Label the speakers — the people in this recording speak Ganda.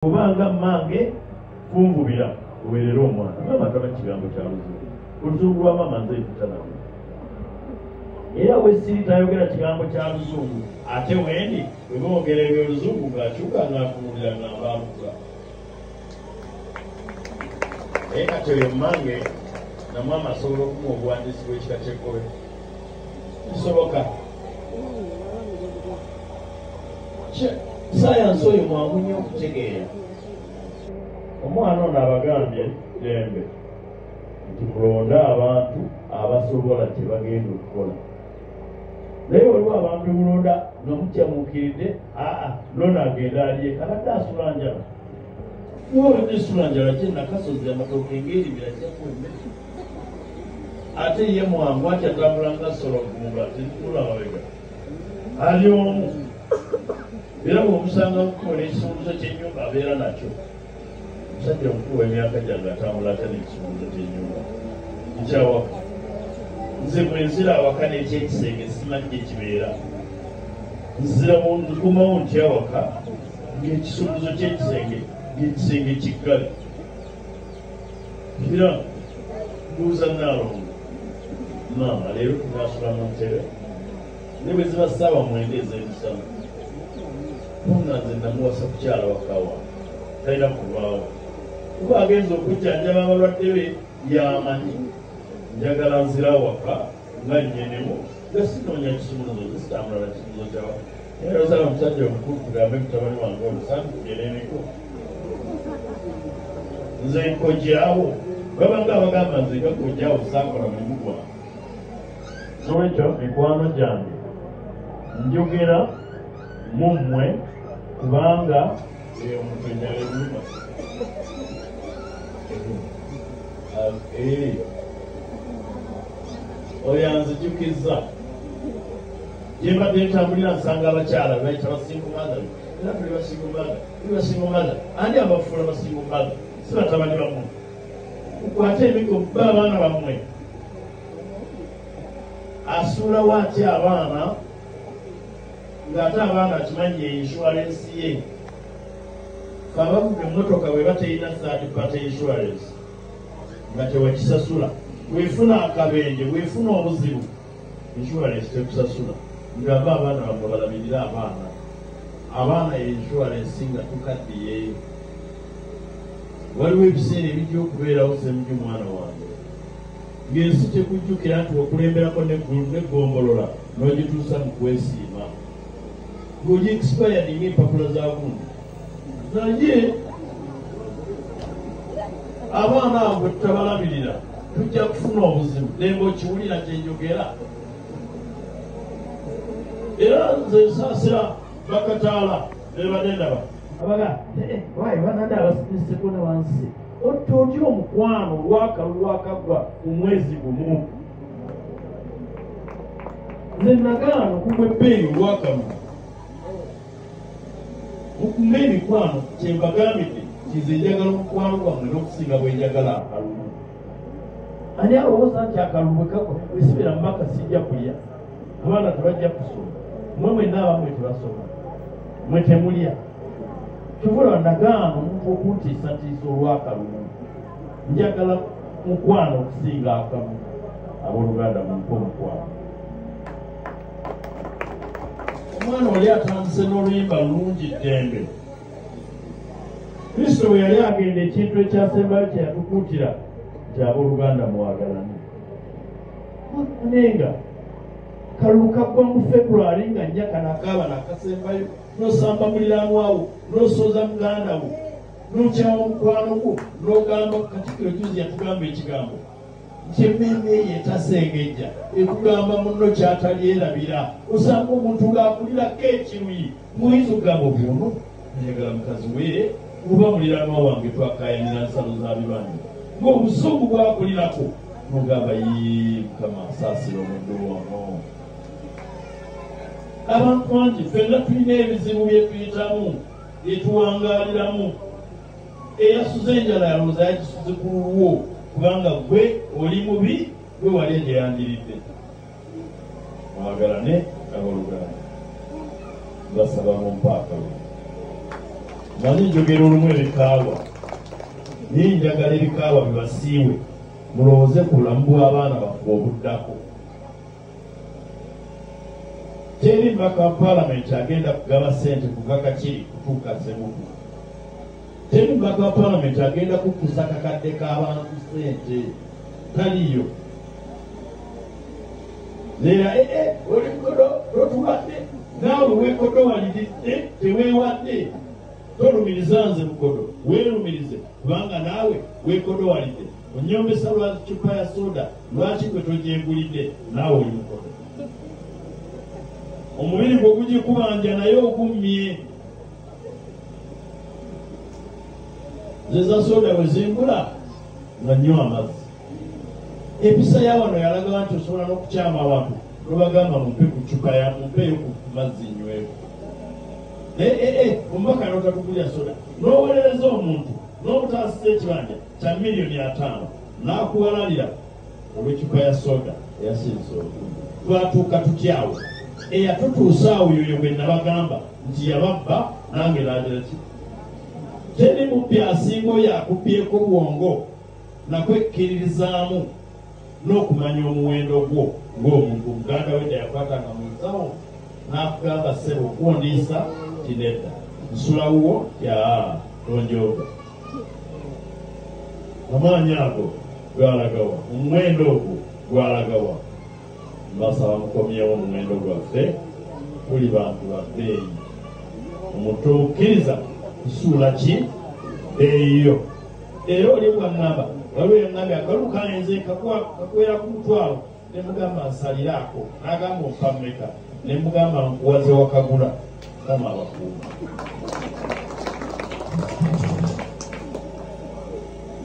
Speaker 1: Kubanga mmange kunvubira oweerera omwana. Maama tamanyi kigambo kya luzungu. Oluzungu lwa maama nze nkuta nalwo. Era we siri tayogera kigambo kya luzungu, ate wendi bwe boogera eby'oluzungu ng'akyuka ng'atunulira nga mbaalukula. Naye kati oyo mmange namwama asobola okumuwa obuwandiisi bw'ekika ky'ekkobe. Kisoboka. Sayansi oyo mwangu nnyo okutegeera. Omwana ono abagambye ddembe nti mulonde abantu abasobola kye bagenda okukola. Naye waliwo abantu mulonda nga mukyamuukiridde, aa nono agenda alye kabadde asula njala. Niwe esula njala kye Nakasozi amatooke ng'eribira ajjakuwa emmere. Ate ye mwangu ati atambula nga sologgumba tetutunula mabega. Ali omu. Era bw'omusanga kukola ekisumuluzo ky'ennyumba abeera nakyo. Omusajja omukulu w'emyaka gyange atambula atya n'ekisumuluzo ky'ennyumba? Nkyawaka. Nze bwe nzira awaka n'ekyekisenge simanyi gye kibeera. Nzira nkomawo ntya awaka ng'ekisumuluzo ky'ekisenge ng'ekisenge kiggale. Era mbuuza Nnaalongo, maama leero tunaasula mu ntebe? Ne bwe ziba ssaawa 9 ez'emisana. Kubanga nze namuwasa kukyala waka wange, talina kulwawo. Kuba agenza okujjanjaba abalwadde be y'amanyi. Njagala nzira awaka nga nnyinimu nga sinoonya kisumuluzo, nze sitambula na kisumuluzo ky'awaka. Naye osanga omusajja omukulu tugambe mutabani wange ono sandikubye n'emiko. Nze nkojjawo. Baba nga abagamba nze nga nkojjawo saakola mulimu gwange. Noolwekyo mikwano gyange njogera mu mmwe kubanga omuntu enjala emuluma. Oyo anzijukizza. Gye mbadde ntambulira nsanga abakyala be bayita ba single mother. Era tuli ba single mother, tuli ba single mother. Ani abafuula ba single mother? Si batabani bammwe. Mukwate emiggo mukube abaana bammwe. Asuulawo atya abaana ng'ate abaana akimanyi ye insurance ye. Ffe abavuga emmotoka bw'eba terina third party insurance nga tewakisasula, bw'efuna akabenje, bw'efuna obuzibu, insurance tekusasula. Mugambe abaana bammwe balabirire abaana. Abaana ye insurance nga tukaddiye. Waliwo ebiseera ebijja okubeerawo Ssemujju mwana wange ng'ensi tekujjukira nti wakulemberako n'eggombolola n'ogituusa mu kwesiima. Ng'oli expired ng'empapula za gundi. Naye abaana abo bwe tutabalabirira tujja kufuna obuzibu. Ddembe okiwulira kye njogera. Era nze nsaasira bakataala bebadde ndaba. Abaga, waayi banande abasimiseko ne wansi. Otta otya omukwano olw'akalulu akaggwa mu mwezi gumu? Nze nagaana okugwa ebbeeyi olw'akalulu. Mukume emikwano, kye mbagambidde nti nze njagala omukwano gwammwe n'okusinga bwe njagala akalulu. Ani alowooza nti akalulu bwe kagwa bwe sibeera mubaka sijja kulya? Abaana tebajja kusoma. Mmwe mwenna abammwe tebasoma. Mmwe temulya. Kyova olaba nagaana omuntu okuntiisatiisa olw'akalulu. Njagala mukwano okusinga akalulu. Abooluganda mumpe omukwano. Omwana oli atandise n'oluyimba lulungi ddembe. Kristo bwe yali agenda ekintu ekyasembayo kye yatukuutira nti abooluganda mwagalane. Naye nga kalulu kaggwa mu February nga nnya kano akaaba nakasembayo, n'osamba muliraanwa wo, n'osooza muganda wo, n'okyawa omukwano gwo, n'ogamba Katikkiro juzi yatugamba ekigambo nti emmeeme eyo etasengejja ekugamba munno ky'atalyerabira. Osanga omuntu ng'akulirako ekiruyi, muyinza okugamba obwono njagala mukazi we oba muliraanwa wange twakaayanira nsalo za bibanja, ng'obusungu bwakulirako n'ogamba yii Mukama asaasira omuddu ono. Abantu bangi ffenna tulina ebizibu bye tuyitamu, bye tuwangaaliramu. Eyasuze enjala yalowooza yagisuze ku lulwo kubanga ggwe oli mubi, gwe wali gye yandiridde. Mwagalane abooluganda, mbasaba mumpe akalulu. Manyi njogera olumu ebikaawa, naye njagala ebikaawa bibasiiwe, mulowooze ku bulamu bw'abaana baffe obuddako. Teri mubaka wa paalamenti agenda kugaba ssente kuva Kakiri kutuuka Ssemuku. Teri mubaka wa paalamenti agenda kukkusa kakadde k'abantu ssente, taliyo. Leera oli mukodo totuwadde, naawe weekodo waliridde teweewadde. Tolumiriza nze mukodo, weerumirize kubanga naawe weekodo walidde. Onyombesa lwa cupa ya soda, lwaki gwe togyegulidde? Naawe oli mukodo. Omubiri gwo gugikubanja naye ogummye. Nze za soda bwe zingula nga nnywa amazzi. Empisa ya wano yalaga nti osobola n'okukyama abantu nobagamba mumpe ku cupa ya mumpeeyo ku mazzi nyweko. Naye omubaka n'otatugulira soda n'owolereza omuntu n'obutaasisa ekibanja kya 5,000,000 n'akuwalalira olw'ecupa ya soda eyasinze obulungi. Twatuuka tutyawo? Eyatutuusa awo yoyo gwe nabagamba nti yababba nange n'agira ki? Teri mubbi asinga oyo akubbyeko bwongo nakwekkiririzaamu n'okumanya omuwendo gwo ng'omuntu. Muganda wedda yakwatanga mu nsawo n'akugamba ssebo okwondiisa ti nedda, nsula wuwo yaa tonjooga. Amaanyi ago gwalagawa, omuwendo ogwo gwalagawa. Mbasaba mukomyewo omuwendo gwaffe, tuli bantu ba bbeeyi. Omuntu omukkiriza kusuula ki bbeeyi yo. Era oli bw'aŋŋamba, waliwo yaŋŋambye akalulu kanze kakuwera ku 500,000, ne mugamba nsaliraako, n'agamba ompa mmeka, ne mugamba nkuwaze wakagula. Mukama abakuuma.